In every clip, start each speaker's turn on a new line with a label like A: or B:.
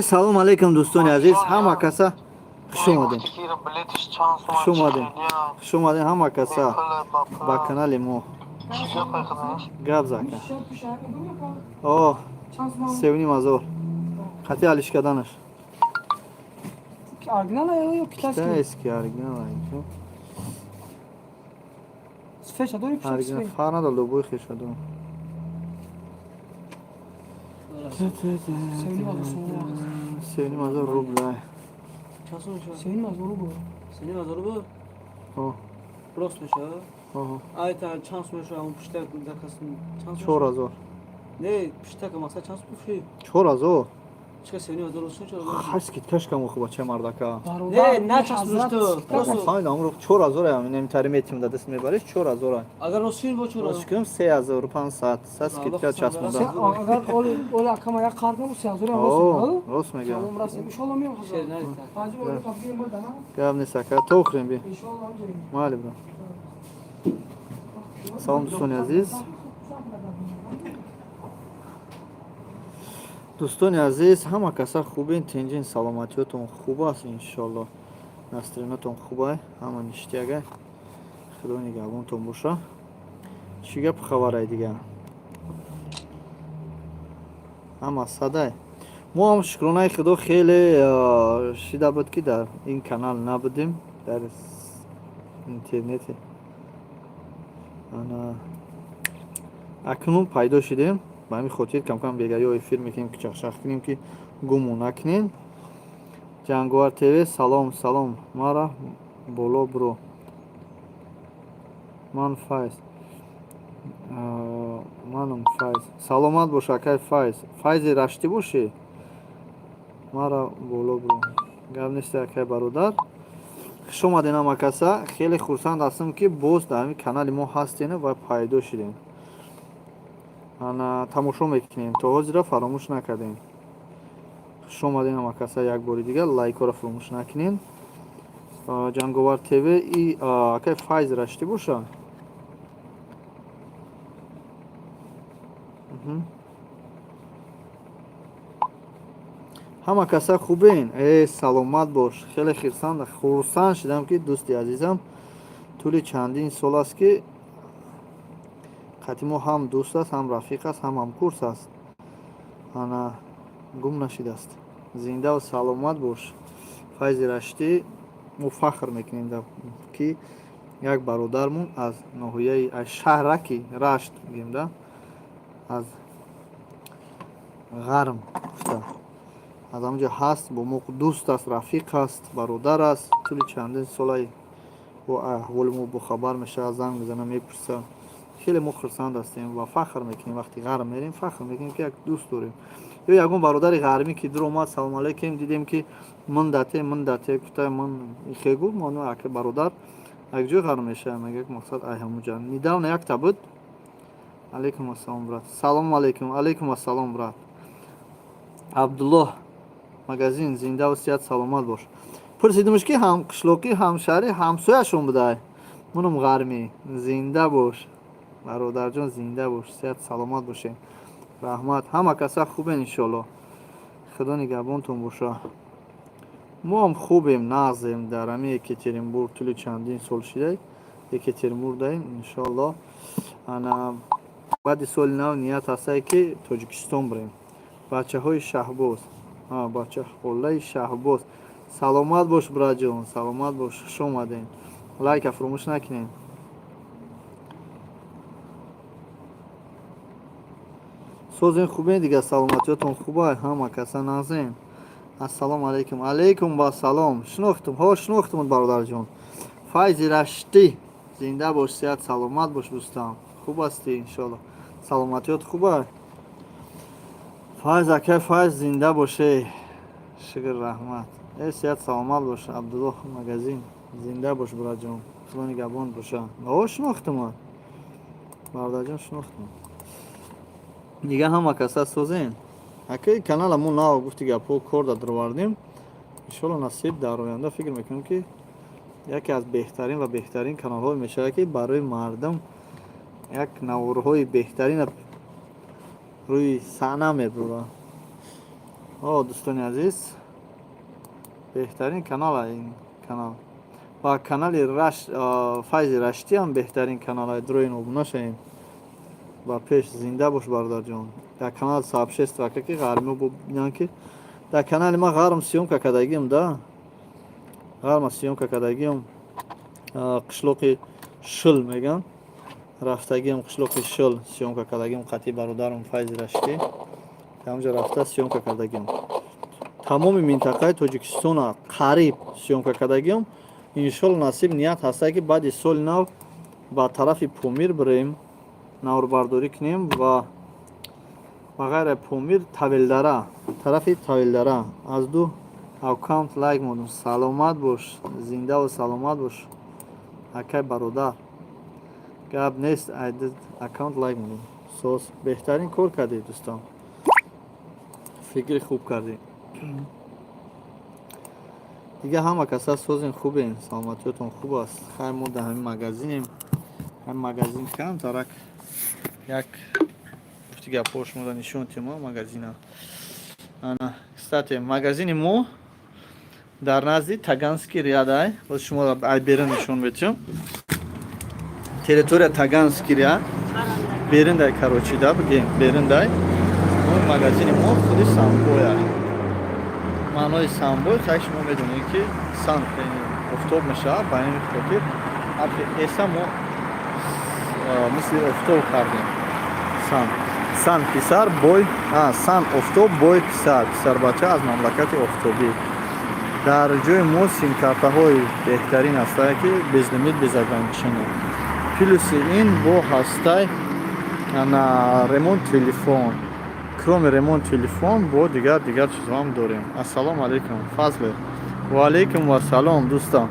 A: Салом алейкум, дӯстони азиз, ҳама каса хуш омадем, хуш омадем, хуш омадем ҳама каса ба канали мо. Гап зака. О, 3,5 ҳазор қати алиш карданаш.
B: Оригинал ё китайский?
A: Китайский, оригинал.
B: Феша дори?
A: Оригинал фарқ надорад, любой хеша дорам. 3,5 ҳазор рубля.
B: 3,5 ҳазор рубл.
C: 3,5 ҳазор рубл?
A: О.
C: Рост меша?
A: Оҳо.
C: Айта чанд сум меша он пуштак заказ? Чанд сум?
A: 4000.
C: Не, пуштака мақсад чанд сум пуши?
A: 4000.
C: Чика 3,5 ҳазор рубл, 4000?
A: Хай, скидка шкам оху, бача мардака.
C: Не, начаспиш ту.
A: Просто фаҳмидам, амро 4000 ам, немтари метим да даст мебариш, 4000 ай.
C: Агар рост бо 4000.
A: Рост кунам, 3500, са скидка часпонда.
B: Агар оли оли акама як қарз набуд, 3000 ам рост.
A: Рост мегам.
B: Салом раст. Иншоалло меом хазар. Панҷ оли қабгирем бо дана.
A: Гап нест, ака, то хӯрем би.
B: Иншоалло ҳамҷарем.
A: Майли, бро. Салом, дӯстони азиз. Дӯстони азиз, ҳама каса хубен, тинҷин, саломатиётон хуб аст, иншоалло. Настроение тон хубай, ҳама ништяк ай. Худо нигаҳбонтон боша. Чӣ гап хабарай дига? Ҳама садай. Мо ҳам, шукронаи Худо, хеле шида буд, ки дар ин канал набудем, дар интернете. Ана акнун пайдо шудем. Ба ҳамин хотир камкам бегаё эфир мекунем, ки чахчах кунем, ки гуму накунем. Ҷанговар ТВ, салом, салом, мара боло бро. Ман Файз. Манам Файз. Саломат бош, акай Файз. Файзи Раштӣ бошӣ? Мара боло бро. Гап нест, акай бародар. Хуш омадем ҳама каса. Хеле хурсанд ҳастам, ки боз дар ҳамин канали мо ҳастем ва пайдо шудем. Ана тамошо мекунем. То ҳозира фаромӯш накардем. Хуш омадем ҳама каса як бори дигар, лайкҳоро фаромӯш накунем. Ҷанговар ТВ и акай Файз Раштӣ боша? Ҳама каса хубен? Э, саломат бош. Хеле хурсанд шудам, ки дӯсти азизам тӯли чандин сол аст, ки қати мо ҳам дӯст аст, ҳам рафиқ аст, ҳам ҳамкурс аст. Ана гум нашидааст. Зиндаву саломат бош. Файзи Раштӣ, мо фахр мекунем, ки як бародармон аз ноҳияи, аз шаҳраки Рашт бигем да, аз ғарм гуфта, аз ҳамонҷо ҳаст, бо мо дӯст аст, рафиқ аст, бародар аст. Тӯли чандин солай бо аҳволи мо бохабар мешавад, занг мезана, мепурса. Хеле мо хурсанд ҳастем ва фахр мекунем. Вақти ғарм мерем, фахр мекунем, ки як дӯст дорем. Ё ягон бародари ғармӣ ки дур омад, салом алейкум, дидем, ки мындате мындате гуфта, ман ихе гуфт, мо ака бародар як ҷой ғарм мешавад, мега, мақсад ай ҳамуҷа. Недавно якта буд. Алейкум ассалом, брат. Салому алейкум, алейкум ассалом, брат. Абдуллоҳ магазин, зиндаву сиҳат саломат бош. Пурсидимш, ки ҳам қишлоқӣ, ҳамшаҳрӣ, ҳамсояшон будай. Мунум ғармӣ. Зинда бош, бародарҷон, зинда бош, сиҳат саломат бошед. Раҳмат, ҳама каса хубен, иншоалло. Худо нигаҳбонтон боша. Мо ҳам хубем, нағзем. Дар ҳами Екатеринбург тӯли чандин сол шидай Екатеринбург даем. Иншоалло, ана баъди соли нав ният ҳастае, ки Тоҷикистон бирем. Бачаҳои Шаҳбоз, бача холаи Шаҳбоз, саломат бош, браҷон, саломат бош, хуш омадем. Лайка фуромӯш накунем. Созен, хубен, дига саломатиётон хубай, ҳама каса нағзем. Ассалому алайкум, алайкум вассалом. Шинохтум, ҳо, шинохтумуд, бародарҷон. Файзи Раштӣ, зинда бош, сиҳат саломат бош, дӯстам. Хуб ҳастӣ, иншоалло, саломатиёт хубай. Файз, акай Файз, зинда боше, шукр, раҳмат. Э, сиҳат саломат бош. Абдуллоҳ магазин, зинда бош, браҷон, худо нигаҳбон боша. О, шинохтумад, бародарҷон, шинохтум. Дига ҳама каса созен, акаи канала мо нав гуфти гапҳо кор да даровардем. Иншоалло, насиб, дар оянда фикр мекунем, ки яке аз беҳтарин ва беҳтарин каналҳое мешавад, ки барои мардум як наворҳои беҳтарина рӯи саҳна мебурад. О, дӯстони азиз, беҳтарин канала ин канал ва канали Файзи Раштиам беҳтарин канала. Дроин обуна шавем ба пеш. Зинда бош, бародарҷон. Дар канал сообщество ка, ки ғармио бинанд, ки дар канали ман ғарм съёмка кардагиам, да, ғарма съёмка кардагиам. Қишлоқи Шил меган, рафтагиам, қишлоқи Шил съёмка кардагиам қатъи бародарам Файзи Раштӣ. Ҳамҷо рафта съёмка кардагиам. Тамоми минтақаи Тоҷикистона қариб съёмка кардагиам. Иншолло, насиб ният ҳаста, ки баъди соли нав ба тарафи Помир бирем, наворбардорӣ кунем ва ба ғайри Помир, Тавелдара, тарафи Тавелдара. Аз ду аккаунт лайк модум. Саломат бош, зиндаву саломат бош, акай бародар. Гап нест, аккаунт лайк модум. Соз, беҳтарин кор кардед, дӯстон, фикри хуб кардед. Дига ҳама каса созен, хубен, саломатиётон хуб аст? Хайр, мо дар ҳамин магазинем. Ҳамин магазин камтарак як гуфти гапҳо шуморо нишон тема магазина. Ана, кстати, магазини мо дар назди Таганский ряд ай. Боз шуморо ай берун нишон метиҳам. Территория Таганский ряд берундай, короче, да, бигем, берундай. Магазини мо худи Самбоя. Маънои Самбой так шумо медонед, ки sun офтоб мешавад. Ба ин хотир ҳарфи эса мо мисли офтоб кардем. Sun, sun писар, boy, sun офтоб, boy писар, писарбача аз мамлакати офтобӣ. Дар ҷои мо симкартаҳои беҳтарин ҳастае, ки безлимит, без ограничения. Плюси ин бо ҳастай на ремонт телефон. Кроме ремонт телефон, бо дигар дигар чизҳоам дорем. Ассалому алайкум, Фазле. Ва алайкум вассалом, дӯстам.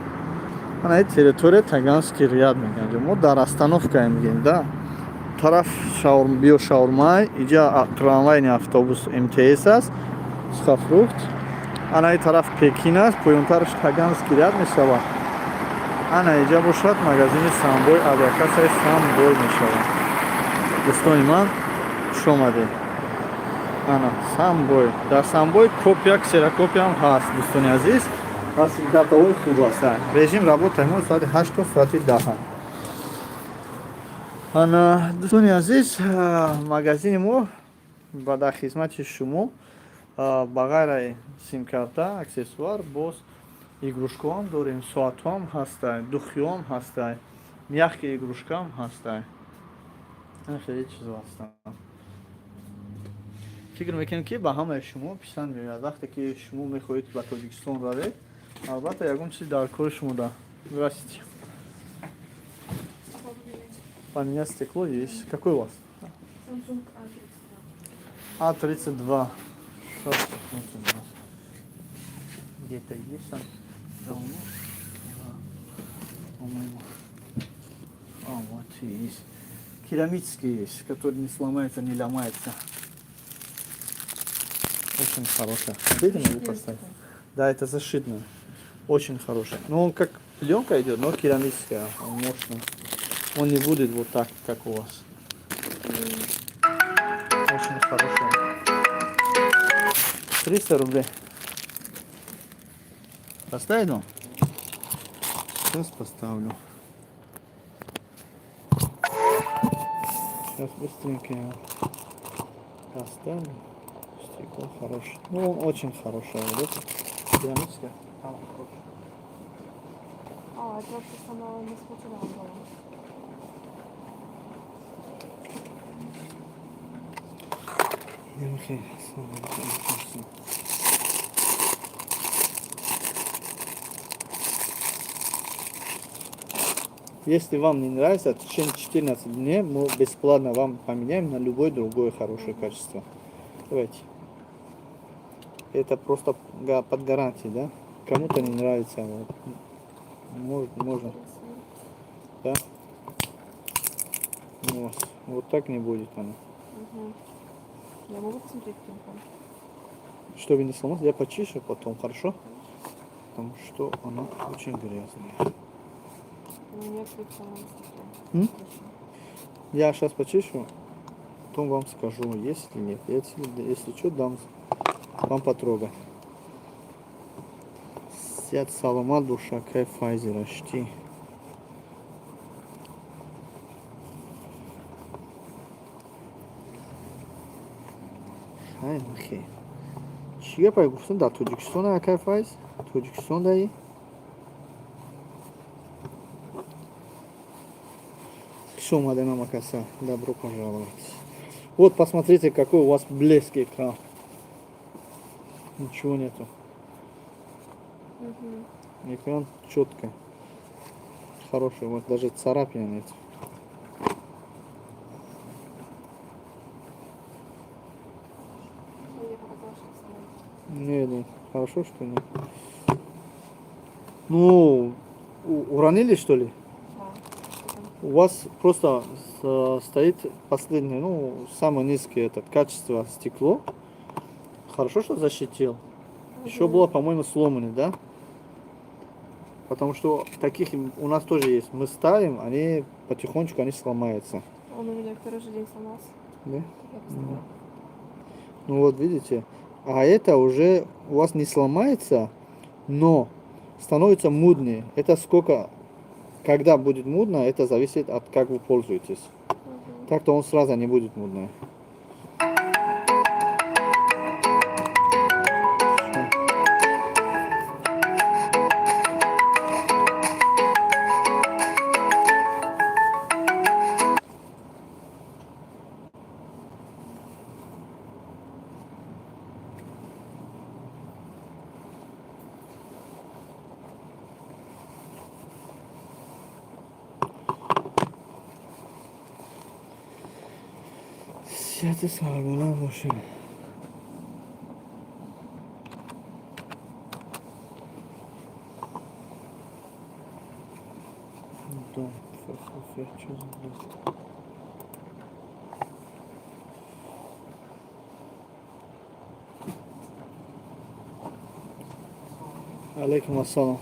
A: Ана, территория Таганский ряд мегӯянд. Мо дар остановкаем, мегӯем, да, тараф биё шаурмай. Иҷа трамвайни автобус МТС аст, сухофрукт. Ана, и тараф Пекин аст, поёнтараш Таганский ряд мешавад. Ана, иҷа бошад магазини Самбой, авиакассаи Самбой мешавад. Дӯстони ман, хуш омадед. Ана, Самбой. Дар Самбой копия, ксерокопияам ҳаст, дӯстони азиз, ва симкартаҳои хуб ҳастанд. Режим работаи мо соати 8 то соати 10. Ана, дӯстони азиз, магазини мо ба дар хизмати шумо. Ба ғайраи симкарта, аксессуар, боз игрушкаҳоам дорем, соатҳоам ҳастай, духиҳоам ҳастай, мягкие игрушкаам ҳастай. Хеле чизо ҳастанд. Фикр мекунем, ки ба ҳамаи шумо писанд меояд. Вақте ки шумо мехоҳед ба Тоҷикистон равед, албатта, ягон чизи дар кори шумо да. Здравствуйте. Поменять стекло есть. Какой у вас?
D: Samsung A32.
A: А32. Сейчас посмотрим у нас. Где-то есть там давно. По-моему. А, вот и есть. Керамический есть, который не сломается, не ломается. Очень хорошая. Видите, могу поставить? Да, это защитная. Очень хорошая. Ну, он как пленка идет, но керамическая. Он мощный. Он не будет вот так, как у вас. Очень хорошая. 300 рублей. Поставить вам? Сейчас поставлю. Сейчас быстренько я поставлю. Стекло хорошее. Ну, он очень хороший. Вот это керамическое. Там хороший.
D: А, это вообще самое не смотрела было.
A: Окей. Если вам не нравится, в течение 14 дней мы бесплатно вам поменяем на любое другое хорошее качество. Давайте. Это просто под гарантией, да? Кому-то не нравится. Вот. Может, можно. Да? Ну, вот так не будет оно.
D: Угу. Я могу посмотреть телефон?
A: Чтобы не сломался, я почищу потом, хорошо? Потому что оно очень грязное.
D: У меня сломано стекло.
A: М? Я сейчас почищу, потом вам скажу, есть или нет. Если что, дам. Вам потрогать. Сият саломат боша, акай Файзи Раштӣ. Хай, хе. Чӣ гапай гуфтам, дар Тоҷикистон, акай Файз? Тоҷикистон даи? Хуш омадем, амакаса. Добро пожаловать. Вот посмотрите, какой у вас блеск экран. Ничего нету.
D: Мгм.
A: Экран четко. Хороший, вот даже царапины нет.
D: Мне показалось, что сломался.
A: Не, не, хорошо, что нет. Ну, уронили, что ли?
D: Да. Что там?
A: У вас просто стоит последнее, ну, самое низкое этот, качество стекло. Хорошо, что защитил. Еще
D: Мгм.
A: было, по-моему, сломано, да? Потому что таких у нас тоже есть. Мы ставим, они потихонечку они сломаются.
D: Он у меня в первый же день сломался.
A: Да?
D: Как я поставила.
A: Ну вот видите, а это уже у вас не сломается, но становится муднее. Это сколько, когда будет мудно, это зависит от как вы пользуетесь.
D: Мгм.
A: Так-то он сразу не будет мудный. Всё. Сиҳати сарбаланд бошед. Дом, ф, ф, ф, чё за бред? Алейкум ассалом.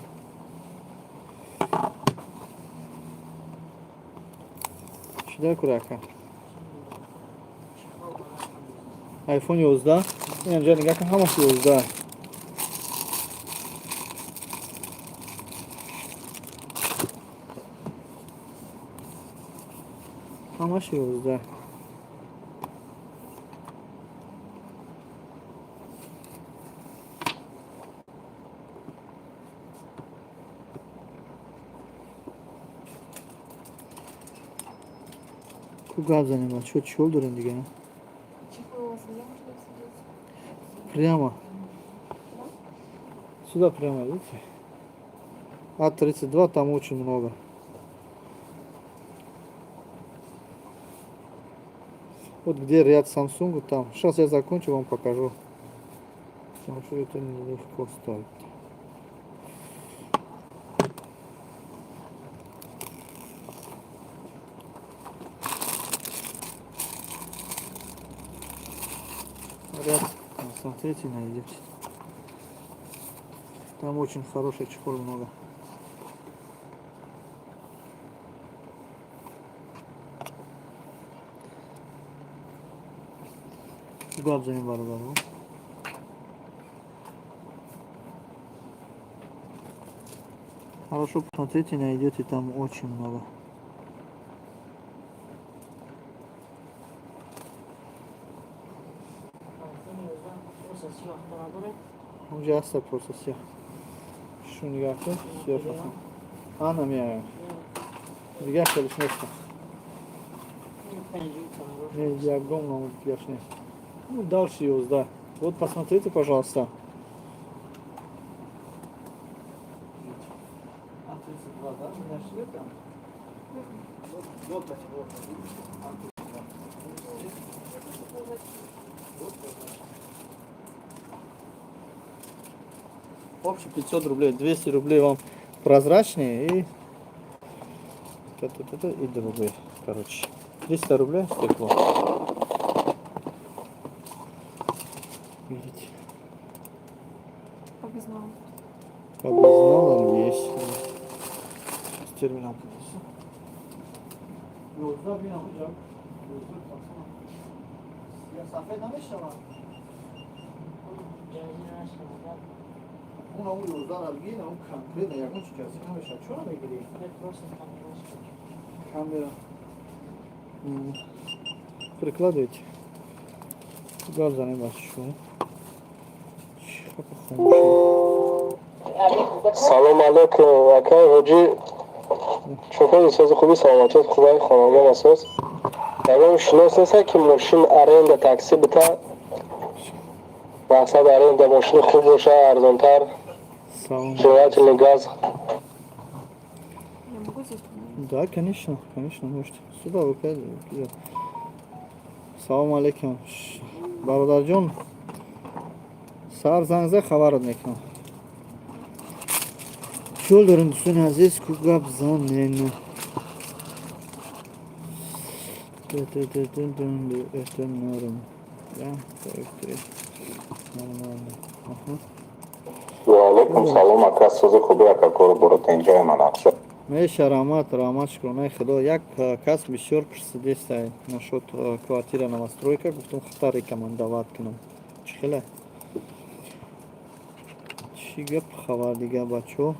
A: Чӣ дар курака? iPhone 11. Инҷа нигоҳ кун, ҳамаш 11. Ҳамаш 11. Ку гап занем, бачаҳо, чиҳол дорем дига?
D: Чехол у вас где можно посадить?
A: Прямо. Сюда прямо, видите? А32 там очень много. Вот где ряд Samsung, там. Сейчас я закончу, вам покажу. Потому что это нелегко ставить. Ряд, смотрите, найдете. Там очень хороший чехол много. Гап заним, бародар. Хорошо посмотрите, найдете там очень много. Унҷа ҳаста просто сиёҳ. Шу нигоҳ кун, сиёҳ ҳастам. Ана меоям. Дигар хелиш нест. Не, ягон намуд дигарш нест. Ну, дальше 11. Вот посмотрите, пожалуйста. А32, да? Не нашли там? Вот, вот, вот, А32. Вот, общий 500 рублей, 200 рублей вам прозрачные и та-та-та-та, и другой, короче. 300 рублей стекло. Видите?
D: По безналу.
A: По безналам есть. Сейчас терминал принесу. 11 бинам hocam. 11 baksana. Ya сафед намешавад. Он ҳамун 11-ра бигир, ҳамун конкретно ягон чи ҷазӣ намешавад. Чора мегирӣ? Камера. Прикладывайте. Гап занем, бачаҳо. Чӣ хапа хомӯшӣ?
E: Салом алейкум, акай ҳоҷӣ. Чокои сози хуби, саломатият хубай, хонагон асос. Ягон шинос неста, ки мошин аренда, такси бита? Мақсад, аренда мошини хуб боша, арзонтар.
A: Салом.
E: Желательно газ.
D: Я могу здесь поменять?
A: Да, конечно, конечно, можете. Сюда вы. Салом алейкум. Бародарҷон, сар занг за, хабарат мекунам. Чӣ дорем, дӯстони азиз, ку гап занен. Это норм. Да, так, так. Нормально. Ага.
F: Ваалайкум салом, ака, сози хуби, ака, кору боротенҷои ман ақса.
A: Меша, раҳмат, раҳмат, шукронаи худо. Як кас бисёр пурсидестай насчёт квартира новостройка, гуфтам, хата рекомендовать кунам. Чӣ хеле? Чӣ гап, хабар дига, бачаҳо?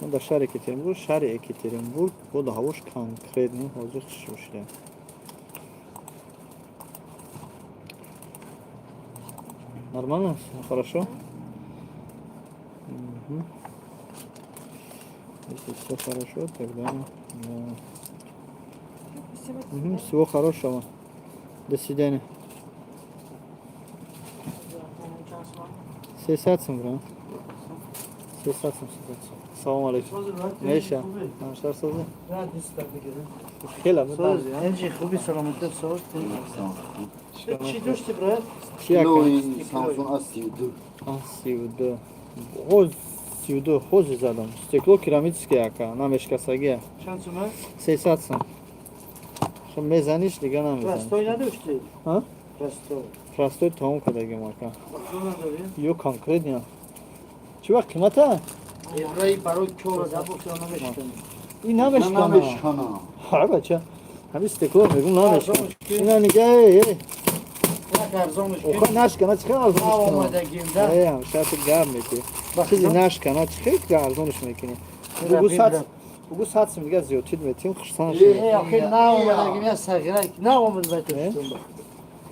A: Мо дар шаҳри Екатеринбург, шаҳри Екатеринбург боду ҳавош конкретно ҳозир хушрӯ шуда. Нормально? Всё хорошо? Мгм. Если все хорошо, тогда да.
D: Спасибо. До
A: Мгм,
D: свидания.
A: всего хорошего. До свидания. 300 сум, брат. 300 сум, 300 сум. Салом алейкум. Меша. Ҳамшар созӣ? Хела
C: Соз, энҷи хуби, саломатӣ, соз. Чӣ дошти, брат?
A: Чи, ака?
G: Килои Samsung A32.
A: А, 32. Ҳоз 32, ҳози задам. Стекло керамическое, ака, намешкасагия.
C: Чанд сума?
A: 300 сум. Хоб, мезаниш, дига намезаниш.
C: Простой надошти?
A: А?
C: Простой.
A: Простой тамом кардагим, ака.
C: Арзон надорӣ?
A: Ё конкретно. Чӣ вақт қимата?
C: Еврои барои кора забошта намешканӣ.
A: Ин намешкана.
G: Намешкана.
A: Ҳа, бача. Ҳамин стекло мегум намешкана.
C: Арзонш ки?
A: Ина нига, эй, эй.
C: Як арзонш ки?
A: Оха, нашкана, чӣ хел арзонш кунам?
C: Омадагим да.
A: Э, ҳамша ту гап мети. Чизи нашкана, чӣ хел арзонш мекунӣ? Бугу 100, бугу 100 сум дига зиёдтид метим, хурсанд шудем.
C: Э, охир наомадагим, я сағира наомад ба Тоҷикистон.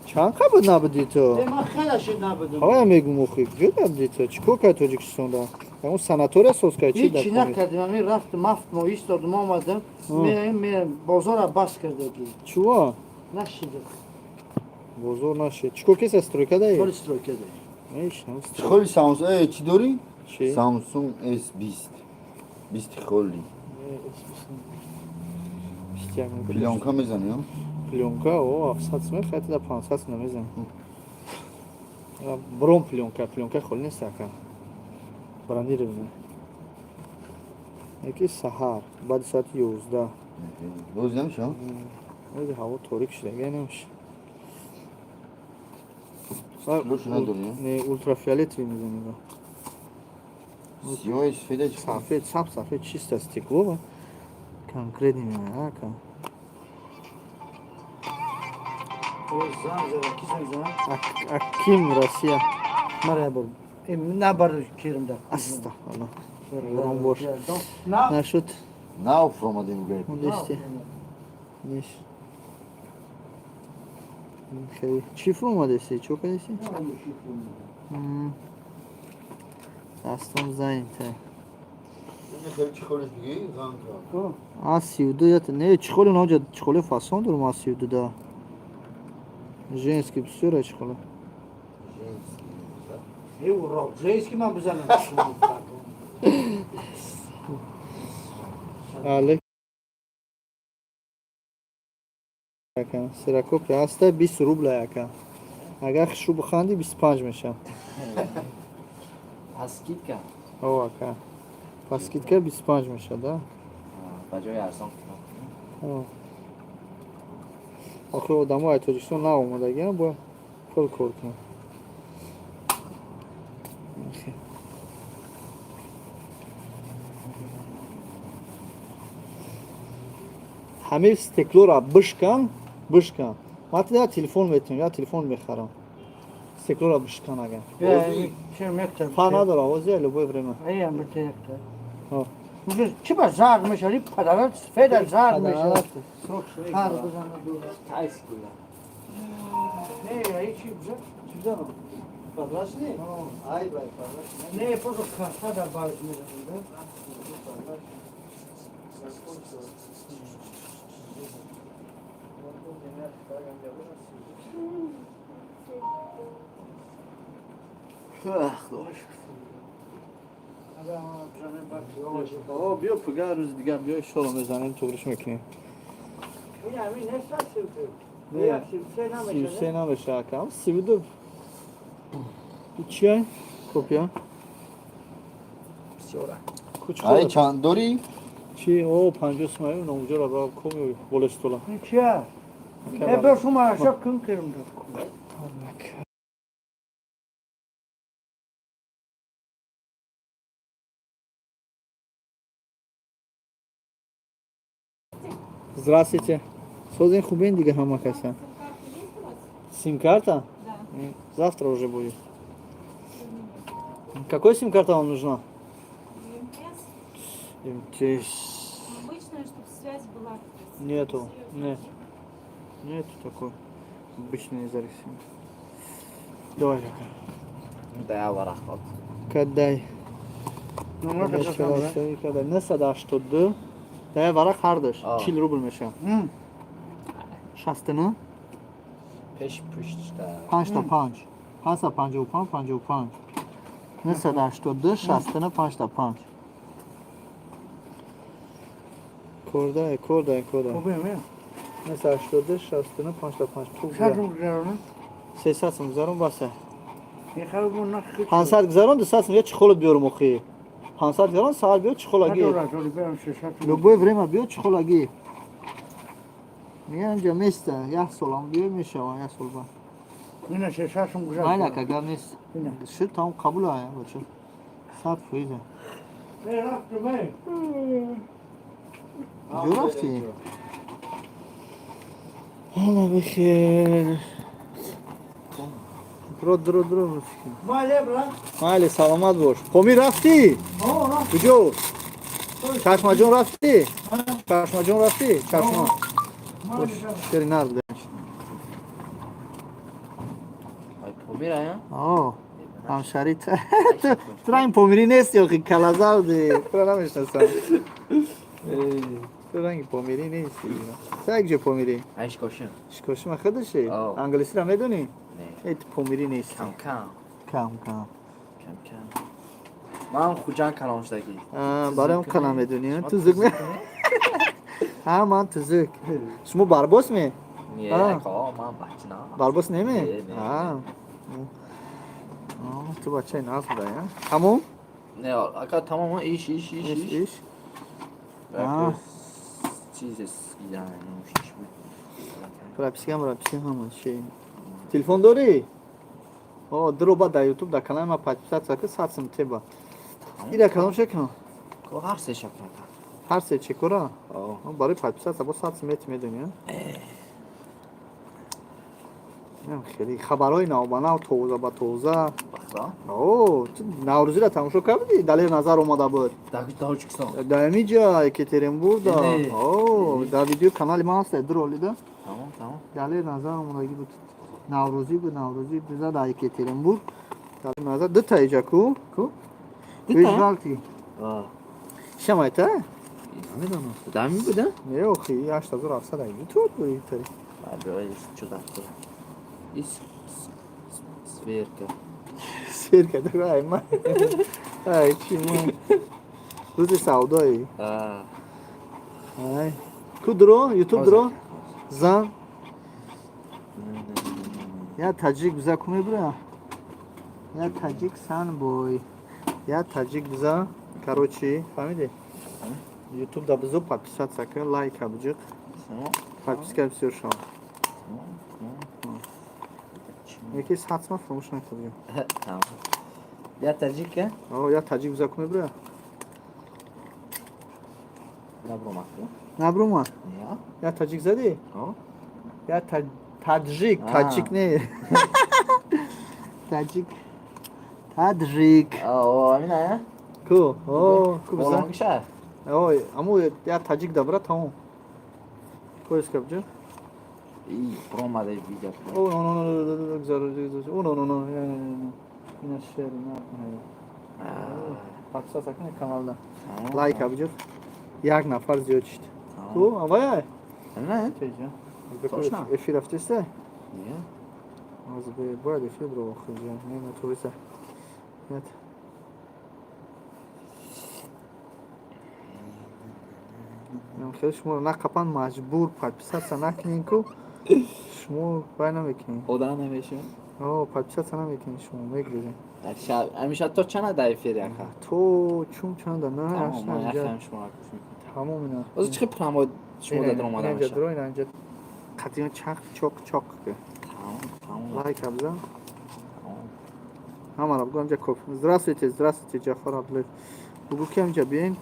A: Чанд қа буд набудӣ ту?
C: Э, ман хеле шид набудам.
A: Ҳавая мегум, охи, куҷо набудӣ ту? Чӣ кор кард Тоҷикистонда? Ягон санатория соз кард, чӣ
C: Ҳичи
A: дар
C: накардем, ҳамин рафтам, 7 моҳ истодам, омадам, меоем, меоем, бозора бас кардагӣ.
A: Чува?
C: Нашидам.
A: Бозор нашид. Чӣ кор кеса, стройка даи?
C: Кори стройка даи.
A: Мешинам.
G: Чӣ холи Samsung? Э, чӣ дорӣ?
A: Чӣ?
G: Samsung S20. 20 холи. Плёнка мезанӣ, ҳа?
A: Плёнка, о, 700 сум мехоҳад, да, 500 сум намезанам. Бром плёнка, плёнка холи нест, ака. Бронированная. Яки саҳар, баъди соати 11.
G: Боз намеша?
A: Ози ҳаво торик шуда, намеша.
G: Стеклош надорӣ, ҳа?
A: Не, ультрафиолетовый мезанем.
G: Сиёҳи сафеда чӣ?
A: Сафед, саб сафед, чисто стекло. Конкретно меояд, ака.
C: Занг зада, ки занг зада?
A: Аким, Россия.
C: Мара як бор. Э, набар кирм да.
A: Астағфируллоҳ. Ором бош.
C: На.
A: Нашуд.
G: Нав фуромадем, гӯяд.
A: Мондести. Неш. Хеле. Чӣ фуромадеси? Чӣ кардеси? Дастом занята.
G: Хеле чӣ холиш бигӣ? Занг зад.
A: А 32 ята. Не, чехоли наоҷа, чехоли фасон дорум, а 32 да. Женский бисёр чехоли.
C: Э, урок. Женский ман бизанам.
A: Алек. Ака, ксерокопия ҳаста, 20 рубля, ака. Агар хушрӯ биханди, 25 мешавад.
H: Аз скидка.
A: О, ака. Па скидка 25 мешавад, да?
H: Ба ҷои арзон.
A: О. Охир одамо ай Тоҷикистон наомадагиам, бояд пул кор кунанд. Охи. Ҳамин стеклора бишкан, бишкан. Ман я телефон метавонам, я телефон мехарам. Стеклора бишкан агар.
C: Чӣ мектаб?
A: Фа надора, ози любое время.
C: Ай, мектаб.
A: Ҳо.
C: Уже чӣ ба зард мешавӣ? Падарат сфеда зард мешавад.
H: Срок
C: Ҳар бизана дура.
H: Тайс гула.
C: Не, ай чӣ биза? Чӣ бизанам?
A: Прозрачный? Ай, бай, прозрачный.
C: Не, просто карта дар барз мезанам, да?
A: О, биё пуга рӯзи дигар биё шоло мезанем, туғриш мекунем.
C: Ин ҳамин нест, 33.
A: Не,
C: 33
A: 33
C: намешавад.
A: намеша акам. 32. Чия? Копия?
H: Бисёра.
G: Ай, чанд дорӣ?
A: Чи? О, 50 сомаи номуҷора ба коми болои стола.
C: Ин чия? Э, бё шума аша кун кирм дад.
A: Здравствуйте. Созин хубен дига ҳама каса.
D: Сим-карта есть у вас?
A: Сим-карта?
D: Да.
A: Завтра уже будет. Какой сим-карта вам нужна?
D: МТС.
A: МТС.
D: Обычная, чтобы связь была.
A: Нету,
D: Серьезно.
A: нет. Нету такой. Обычный зарисим. Давай, ака.
H: Да, варахот.
A: Кадай.
C: Номер
A: Кадай. 982. Дай варақ ҳардаш.
H: А.
A: 40 рубл меша. 69.
H: Пеш пушт да.
A: 5 та 5. 555 55. 982 69 5 та 5. Корда, корда, корда.
C: Хубе, ме.
A: 982 69 5 та 5. Ту
C: Сад гузаронам.
A: 300 сум гузарон баса.
C: Мехоҳам бо нах
A: 500 гузарон 200 сум я чехолот биёрум охи. 500 гузарон саат биё чехолаги.
C: Надора, зори берам 600 сум.
A: Любое время биё чехолаги. Мегам инҷа места, як солам биё мешава, як сол ба.
C: Ина 600 сум гузар.
A: Майла ка гап нест.
C: Ина.
A: Шуд тамом қабул ая бача. 100 фоиза.
C: Э, рафтум, э.
A: Куҷо рафтӣ? Ҳала бихер. Дро, дро, дро.
C: Мале, брат.
A: Майли, саломат бош. Помир рафтӣ?
C: О, рафт.
A: Куҷо? Чашмаҷон рафтӣ? Чашмаҷон рафтӣ? Чашма.
C: Мале,
A: Шери нар буда.
H: Ай помира я?
A: О, ҳамшари тура ин помирӣ нести охи калазавди. Тура намешинасам. Ту ранги помирӣ нести. Са як ҷо помирӣ?
H: Ай шкошин.
A: Шикошима худаши?
H: О.
A: Англисиро медонӣ?
H: Не.
A: Э, ту помирӣ нести.
H: Кам кам.
A: Кам кам.
H: Кам кам. Ман Хуҷанд калон шудагӣ.
A: А, барои он қана медонӣ? Ту зук ме? Ҳа, ман тузук. Шумо барбос ме?
H: Не,
A: А.
H: ака, ман бача на.
A: Барбос неме?
H: Не, не.
A: А. О, ту бачаи наз буда, я? Тамом?
H: Не, ака тамом иш иш иш
A: Иш,
H: иш.
A: иш. А.
H: Чиз я нӯшиш буд.
A: Прописка, прописка ҳама чи. Телефон дорӣ? О, дуро ба дар YouTube дар канали ма подписаться ки 100 сум теба. Ира кадом шекно?
H: Ко ҳар се шакла.
A: Ҳар се чекора?
H: О.
A: О, барои подписаться бо 100 сум мети медонӣ, а? Инам хеле хабарҳои навбанав тоза ба тоза.
H: Бахта.
A: О, ту Наврӯзиро тамошо кардӣ? Далер Назар омада буд.
H: Дар Тоҷикистон.
A: Дар ҳамиҷа Екатеринбург да.
H: Не.
A: О, дар видео канали ман ҳаст, ду ролида.
H: Тамом, тамом.
A: Далер Назар омадагӣ буд. Наврӯзӣ буд, Наврӯзӣ биза дар Екатеринбург. Далер Назар дута иҷа ку?
H: Ку?
A: Вижвалти.
H: А.
A: Шамайта?
H: Намедонам. Дар ми буда?
A: Не, охи, 8700 аги. Ту буд тари.
H: Баъд чуда. Ис сверка.
A: Сверка, ай ма. Ай, чи ма. Рӯзи савдои.
H: А.
A: Ай. Ку дро? YouTube дро? Зан. Я таҷик биза ку мебура? Я таҷик санбой. Я таҷик биза. Короче, фаҳмиди? YouTube да бизо подписаться ка, лайка биҷиқ. Подписка бисёр шава. Яки 100 сма фаромӯш накардем.
H: Тамом. Я таҷика?
A: О, я таҷик биза ку мебура?
H: Набромад.
A: Набрума.
H: Не.
A: Я таҷик задӣ?
H: О.
A: Я таҷик,
H: А.
A: таҷик не. Таҷик, таджик.
H: Амина.
A: Ку о ку бизан.
H: Болонгиша.
A: Ой, аму я таҷик дабра, тамом, поиск кабҷа.
H: И промаде видео.
A: О, но, но, но, но, гузар, гузар. О, но, но, но, ина шер, ина. Подписаться кунед каналда. Лайк абҷо. Як нафар зиёд шид. Ку, авай?
H: Не? Точно?
A: Эфир рафтеста?
H: Не.
A: Аз бояд эфир бро охир. Не, на туриса. Нет. Хеле шуморо нақапан, маҷбур подписаться накунед ку шумо вай намекунед.
H: Одам намешем.
A: О, подписаться намекунед, шумо мегиред.
H: Дар шаб ҳамеша то чанд дар эфир, яка?
A: То чун чанда на.
H: Тамом, ман яхам шумо гӯш мекунам.
A: Тамом ина.
H: Оз чӣ промо шумо дар омада
A: инҷа
H: меша?
A: дро, ина инҷа қатиён чақ чоқ чоқ ки.
H: Тамом, тамом.
A: Лайк абзан.
H: Тамом.
A: Ҳамаро бугӯ инҷа коп. Здравствуйте, здравствуйте, Ҷафар Абдуллаев. Бугӯ ки инҷа биёин,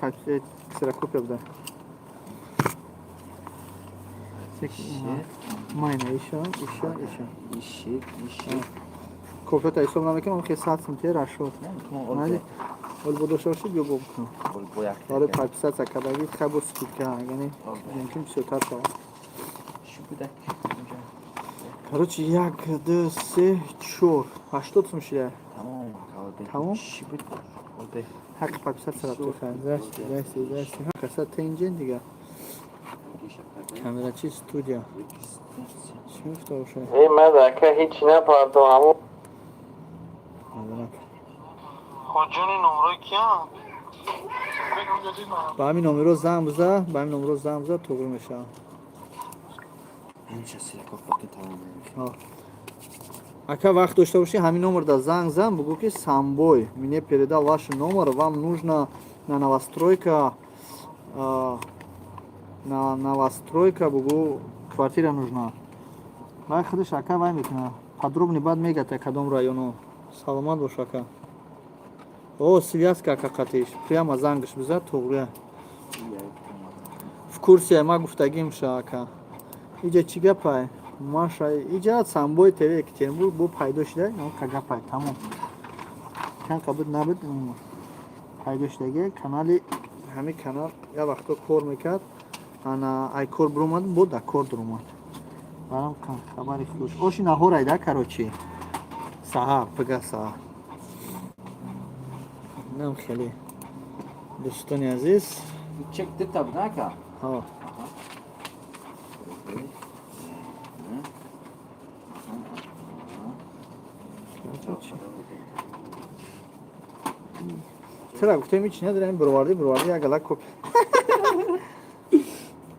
A: ксерокопия буда. Майна иша, иша, иша.
H: Иши, иши.
A: Копията ҳисоб намекунам, хе 100 сум те рашод. Майли. Ол бо дошта бошӣ, биё бо бикунам.
H: Бо як.
A: Барои подписаться кардагӣ хай бо скидка, яъне мумкин бисёртар шавад.
H: Чӣ будак?
A: Короче, як, ду, се, чор. 80 сум шуда.
H: Тамом.
A: Тамом?
H: Чӣ буд? Олбе.
A: Ҳаққи подписаться рафту хай. Здрасте, здрасте, здрасте. Ҳа, каса тенҷен дига. Камерачи студия. Чӣ мегуфта бошад?
E: Эй, ман ака ҳеҷ напардо ҳамон.
A: Надонам.
E: Хоҷони номрои киям?
A: Ба ҳамин номеро занг биза, ба ҳамин номеро занг биза, туғри мешавад.
H: Ҳамеша сираков баки тамом.
A: Ҳо. Ака, вақт дошта бошӣ, ҳамин номерда занг зан, бугӯ ки Самбой мне передал ваш номер, вам нужно на новостройка, на новостройка, бугӯ, квартира нужна. Вай худаш, ака, вай мекуна. Подробный баъд мегӯяд, кадом районо. Саломат бош, ака. О, связка, ака, қатиш. Прямо зангш биза, туғрия. В курсе ма гуфтагим ша, ака. Иҷа чӣ гапай? Маша, иҷа Самбой ТВ Екатеринбург бо пайдо шуда, ка гапай, тамом. Чанд қа буд набуд, пайдо шудаги канали ҳамин канал як вақто кор мекард, ана ай кор биромад, бо да кор дуромад. Барам хабари хуш. Оши наҳорай да, короче. Саҳар, пага саҳар. Нам хеле. Дӯстони азиз,
H: Чек дита буд, ака?
A: Ҳо. Чара гуфтем, ҳеч надорем, бировардӣ, бировардӣ, як гала коп.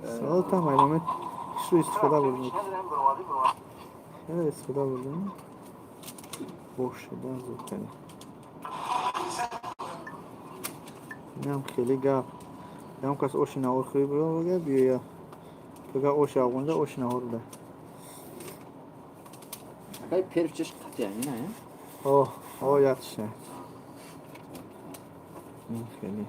A: Саволтам ай момент шу истифода бурдем. Хеле истифода бурдем. Бошида зудтари. Инам хеле гап. Ям кас оши наҳор хӯрӣ бирова, биёя. Пага оши афғонда, оши наҳор буда.
H: Акай, первчиш қатия, ина, э?
A: О, о, ятша. Хеле.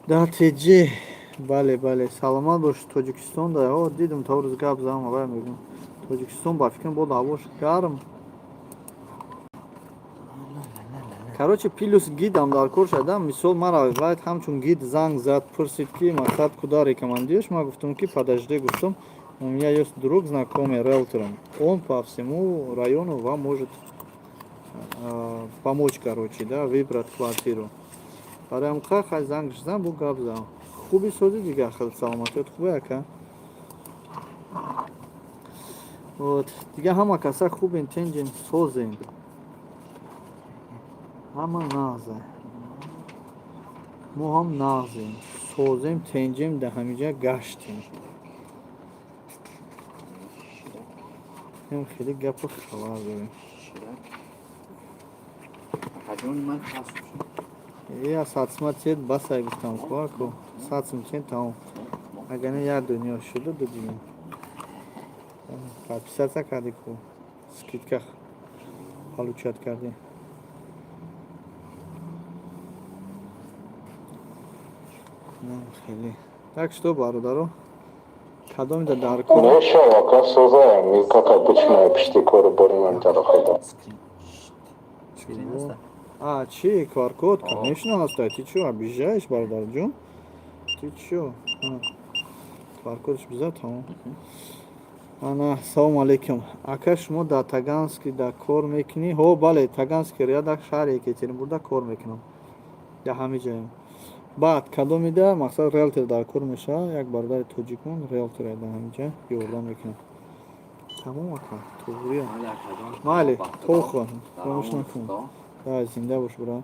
A: Дар ТЖ, бале, бале, саломат бош. Тоҷикистон да, о, дидум, то рӯз гап задам, авай мегӯм. Тоҷикистон ба фикрам бод ҳавош гарм. Короче, плюс гидам дар кор шудам. Мисол, мара вайт ҳамчун гид занг зад, пурсид ки мақсад куда рекомендуешь? Ма гуфтум ки подожди, гуфтум, у меня есть друг знакомый риэлтором. Он по всему району вам может помочь, короче, да, выбрать квартиру. Барои ха хай занг зан, бу гап зан. Хуби сози дигар хел саломатият хубе, ака. Вот, дига ҳама каса хубен, тенҷен, созен. Ҳама нағзе. Мо ҳам нағзем. Созем, тенҷем, да ҳамиҷа гаштем. Ем хеле гапу хабар дорем.
H: Акаҷони ман ҳаст.
A: Я 100 сума тед, басай, гуфтам ку, аку. 100 сум тед, тамом. Агар не, як дунё шуда дудим. Подписаться кардӣ ку. Скидка получать кардӣ. Хеле. Так что, бародаро, Кадомида дар кор?
F: Мешав, ака, созаем, как обычно, пишти кору борим тарафайда.
H: Скрин аста.
A: А, чи, QR-код, конечно, ҳаста. Ты чё, обижаешь, бародарҷон? Ты чё? QR-кодш биза, тамом. Ана, салому алейкум. Ака, шумо дар Таганский да кор мекунӣ? Ҳо, бале, Таганский ряда, шаҳри Екатеринбургда кор мекунам. Дар ҳами ҷоем. Баъд кадомида, мақсад, риэлтор дар кор мешавад, як бародари тоҷикмон риэлтор дар ҳамин ҷа ёрдам мекунад. Тамом, ака, туғрия. Майли, тохва, фаромӯш накун. Да, зинда бош, брат.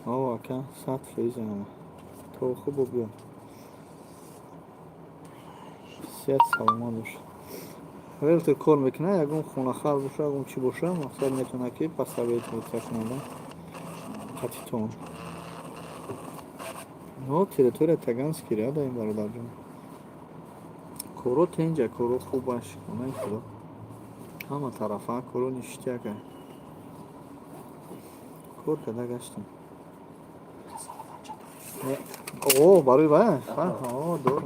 A: О, ака, 100% ама. То хубо биё. Сиҳат саломат бош. Риэлтор кор мекунад, ягон хонахар боша, ягон чӣ боша, мақсад, метавонад ки посоветоваться кунад қатитон. Но территория Таганский ряда ин, бародарҷон. Коро тенҷа, коро хубаш, хонаи худо. Ҳама тарафа коро ништяка. Кор карда гаштем. О, барои вай? О, дорам.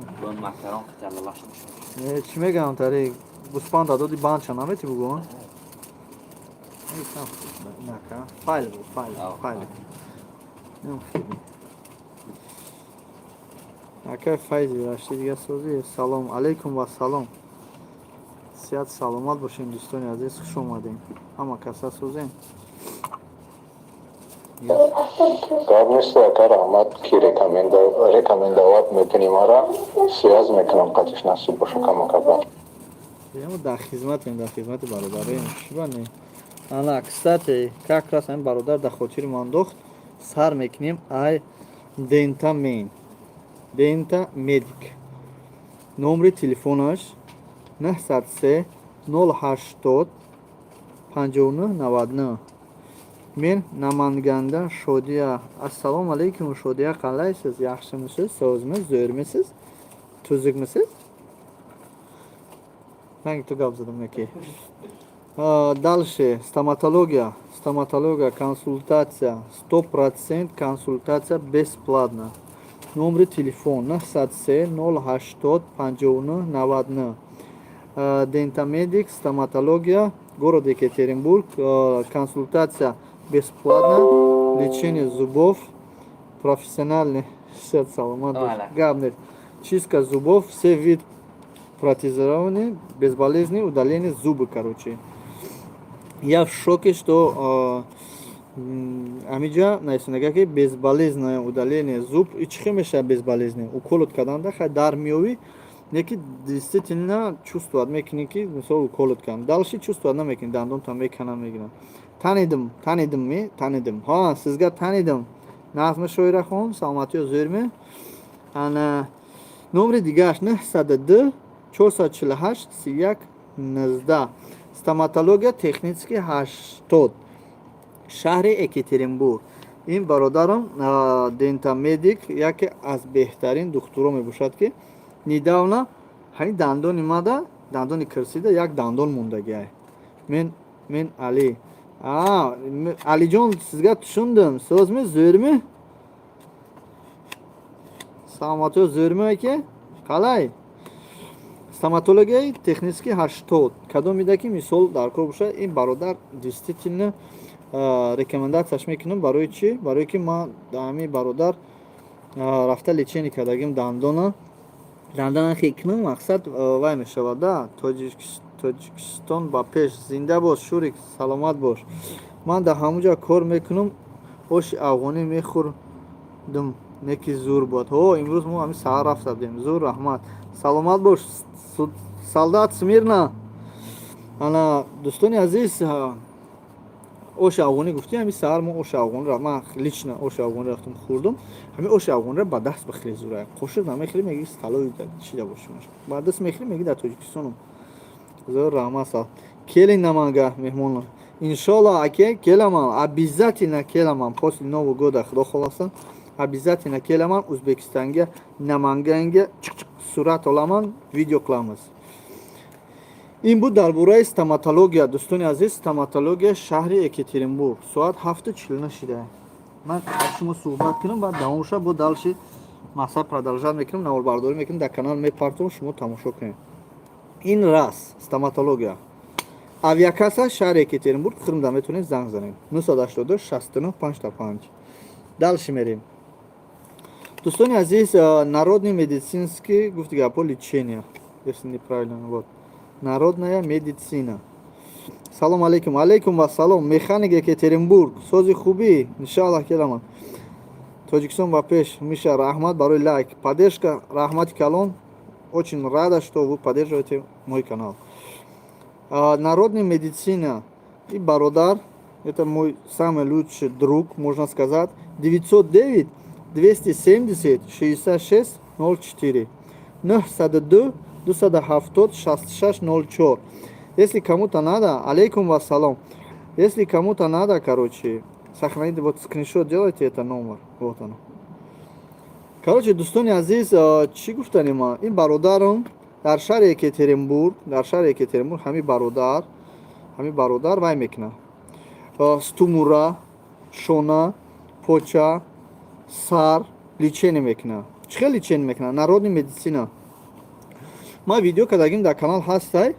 A: Не, чӣ мегӯям, тари гӯспанда доди, банча намети бугӯ? Нака. Файл бу, файл, файл. Нем хеле. Акай Файзи рашти, дига созӣ. Салом алейкум ва салом. Сиҳат саломат бошем, дӯстони азиз, хуш омадем. Ҳама каса созем.
F: Гап нест, ака, раҳмат, ки рекомендовать мекунӣ мара, связь мекунам қатиш, насиб боша, камакаба.
A: Мо дар хизматем, дар хизмати бародарем. Чӣ ба не? Ана, кстати, как раз ҳамин бародар дар хотири мо андохт, сар мекунем ай Дентамен. Дента Медик. Номери телефонаш 903 080 59 99. Мен Наманганда, Шодия. Ассалому алейкум, Шодия, qalaysiz? Yaxshimisiz? Sog'misiz? Zo'rmisiz? Tuzukmisiz? Ранги ту гап задам яке. Дальше стоматология. Стоматология, консультация. 100% консультация бесплатно. Номери телефон 903 080 59 99. Дентамедик, стоматология, город Екатеринбург. Консультация бесплатно. Лечение зубов. Профессиональный. Сиҳат саломат бош. Гап нест. Чистка зубов, все вид протезирование, безболезненное удаление зубы, короче. Я в шоке, что амиҷа нависонага, ки безболезненное удаление зуб. И чӣ хел мешавад безболезненное? Уколот карданда хай дар меёвӣ, не ки действительно чувствовать мекунӣ, ки мисол уколот кардам. Дальше чувствовать намекунӣ, дандонтон меканам, мегирам. Танидим, танидим ми, танидим. Ҳа, сизга танидим. Нағзми, Шоирахон, саломатиё зӯрми? Ана номери дигааш 902 448 31 19. Стоматология Технический 80, шаҳри Екатеринбург. Ин бародарам Дентамедик яке аз беҳтарин духтуро мебошад, ки недавно ҳамин дандони мада, дандони кирсида як дандон мондагиай. Мен Али. Алиҷон, сизга tushundim. So'zmi, zo'rmi? Саломатиё зӯрми, аке? Қалай? Стоматологияи Технический 80. Кадом ида ки мисол дар кор бошад, ин бародар действительно рекомендацияш мекунам. Барои чӣ? Барое ки ман ҳамин бародар рафта лечение кардагим дандона. Дандона хекунам, мақсад, вай мешавад да. Тоҷикистон ба пеш, зинда бош, Шурик, саломат бош. Ман дар ҳамон ҷо кор мекунам, оши афғонӣ мехӯрдум, неки зур буд. Ҳо, имрӯз мо ҳамин саҳар рафта будем. Зур, раҳмат, саломат бош. Солдат смирно. Ана, дӯстони азиз, оши афғонӣ гуфтӣ, ҳамин саҳар мо оши афғонӣ, ман лично оши афғонӣ рафтам, хӯрдум. Ҳамин оши афғониро ба даст бихӯри, зура, қошиқ намехӯри, меги столовый чида бошимаш, ба даст мехӯри, меги дар Тоҷикистонам. Зур, раҳмат. Сал келин Наманга меҳмон. Иншолло, аке, келаман, обязательно келаман после Нового года, худо хоҳласа, обязательно келаман Ӯзбекистонга, Намангanga, сурат оламан, видео қиламиз. Ин буд дар бораи стоматология, дӯстони азиз, стоматология, шаҳри Екатеринбург. Соат 7:49 шида. Ман аз шумо суҳбат кунам, баъд давом ша, бо дальше мақсад продолжать мекунам, наворбардорӣ мекунам, дар канал мепартом, шумо тамошо кунед. Ин раз стоматология, авиакасса, шаҳри Екатеринбург, хирмда метавонед занг занед: 982 69 55. Дальше мерем, дӯстони азиз. Народный медицинский, гуфти гапо, лечение, если неправильно. Вот народная медицина. Салом алейкум. Алейкум вассалом. Механик Екатеринбург, сози, хубӣ? Иншаллах, келаман. Тоҷикистон ба пеш. Миша, раҳмат барои лайк, поддержка, раҳмати калон. Очень рада, что вы поддерживаете мой канал. Народная медицина и бародар, это мой самый лучший друг, можно сказать. 909 270 66 04, 902 270 66 04. Если кому-то надо, алейкум вассалом. Если кому-то надо, короче, сохраните, вот скриншот делайте, это номер. Вот оно. Короче, дӯстони азиз, чӣ гуфтанем ма? Ин бародарам дар шаҳри Екатеринбург, дар шаҳри Екатеринбург ҳамин бародар вай мекунад: стумура, шона, поча, сар лечение мекунад. Чӣ хел лечение мекунад? Народный медицина. Ма видео кардагим, дар канал ҳастай.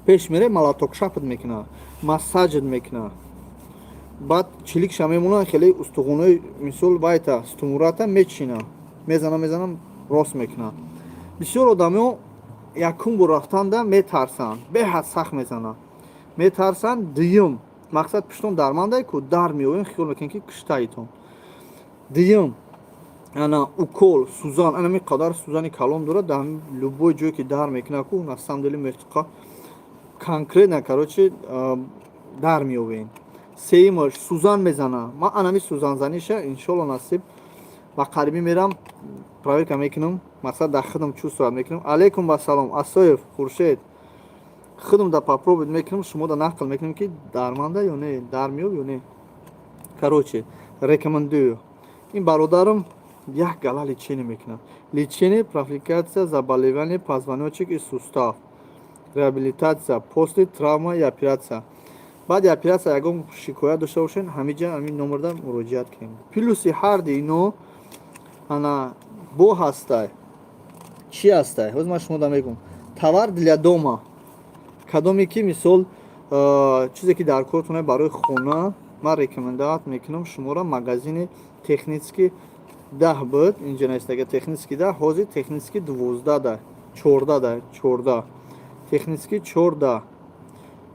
A: Пеш мере, молоток шапат мекунад, массажат мекунад, баъд чиликша мемонад, хеле устухонои, мисол, вайта, стумурата мечина, мезана, мезана, рост мекунад. Бисёр одамо якум бор рафтанда метарсанд, беҳад сахт мезананд, метарсанд. Дуюм мақсад, пуштон дармандай ку дар меоем, хиёл мекунем, ки киштаитон. Дуюм, ана укол, сузан, анами қадар сузани калон дорад. Дар любой ҷое ки дар мекунад ку, на самом деле мефтиқа конкретно, короче, дар меовем. Сеюмаш, сузан мезана. Ман анами сузанзаниша, иншолло, насиб, ба қарибӣ мерам, проверка мекунам. Мақсад, дар худам чувствовать мекунам. Алейкум вассалом, Асоев Хуршед. Худам да попробовать мекунам, шумо да нақл мекунам, ки дарманда ё не, дар меёб ё не. Короче, рекомендую. Ин бародарам як гала лечение мекунад: лечение, профилактика заболевания позвоночник и сустав, реабилитация после травма и операция. Баъди оператсия ягон шикоят дошта бошед, ҳамиҷа, ҳамин номерда муроҷиат кунем. Плюси ҳарди ино ана бо ҳастай. Чӣ ҳастай? Ҳозир ман шумо да мегӯм. Товар для дома, кадоме ки, мисол, чизе ки дар кортона барои хона, ман рекомендовать мекунам шуморо магазини Технический 10 буд. Инҷа навистага Технический 10, ҳозир Технический 12 да, 14 да, 14, Технический 14.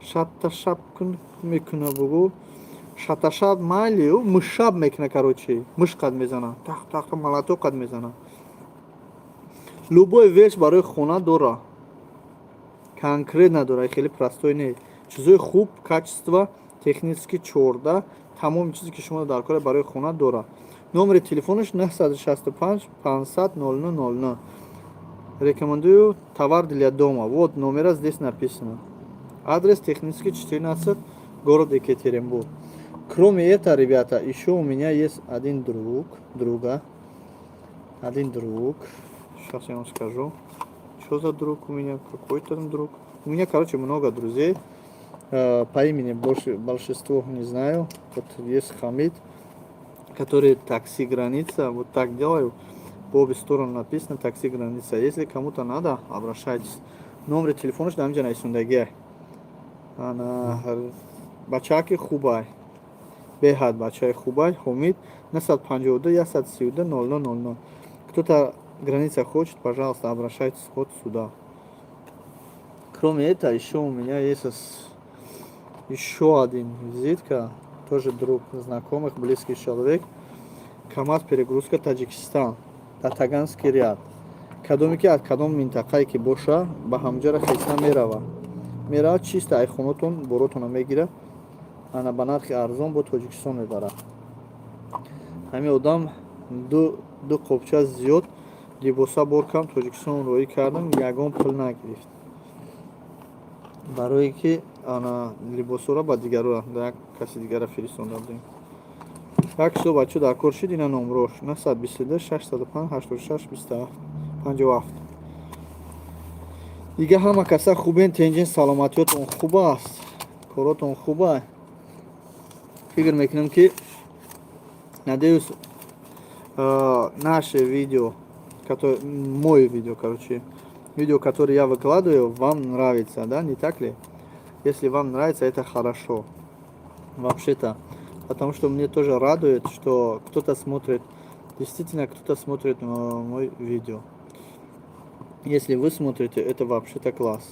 A: Шатташаб мекуна, бугу, шаташаб майли, мушаб мекуна. Короче, муш қад мезана, тах тах, молоток қад мезана. Любой вещь барои хона дора, конкретно дора, хеле простой не, чизои хуб, качество. Технический 14, тамоми чизе ки шумо дар кора барои хона дора. Номери телефонаш 965 500 00 00. Рекомендую товар для дома. Вот номера здесь написано. Адрес: Технический 14, город Екатеринбург. Кроме этого, ребята, еще у меня есть один друг, друга, один друг. Сейчас я вам скажу, что за друг у меня, какой там друг. У меня, короче, много друзей. По имени больше, большинство не знаю. Вот есть Хамид, который такси «Граница». Вот так делаю. По обе стороны написано «Такси Граница». Если кому-то надо, обращайтесь. Номер телефона дар инҷа нависондагия. Ана бачаки хубай. Беҳад бачаи хубай. Ҳомид, 952 132 00 00. Кто-то «Граница» хочет, пожалуйста, обращайтесь вот сюда. Кроме этого, еще у меня есть еще один визитка, тоже друг, знакомых, близкий человек. КамАЗ перегрузка Таджикистан, Таганский ряд. Кадоме ки аз кадом минтақае ки боша, ба ҳамҷара хеста мерава. Мерава, чисто ай хонотон боротона мегира, ана ба нархи арзон бо Тоҷикистон мебарад. Ҳамин одам ду қопча зиёд либоса бор кардам, Тоҷикистон роҳӣ кардам, ягон пул нагирифт. Барое ки ана либосҳоро ба дигаро, як каси дигара фиристонда будем. Як чизо, бачо, дар кор шид, ина номрош: 922 605 86 27 57. Дига ҳама каса хубен, тенҷин, саломатиётон хуб аст, коротон хуб аст. Фикр мекунем, ки Надеюсь, наше видео, который, мой видео, короче, видео, которое я выкладываю, вам нравится, да, не так ли? Если вам нравится, это хорошо. Вообще-то. Потому что мне тоже радует, что кто-то смотрит, действительно кто-то смотрит мой видео. Если вы смотрите, это вообще-то класс.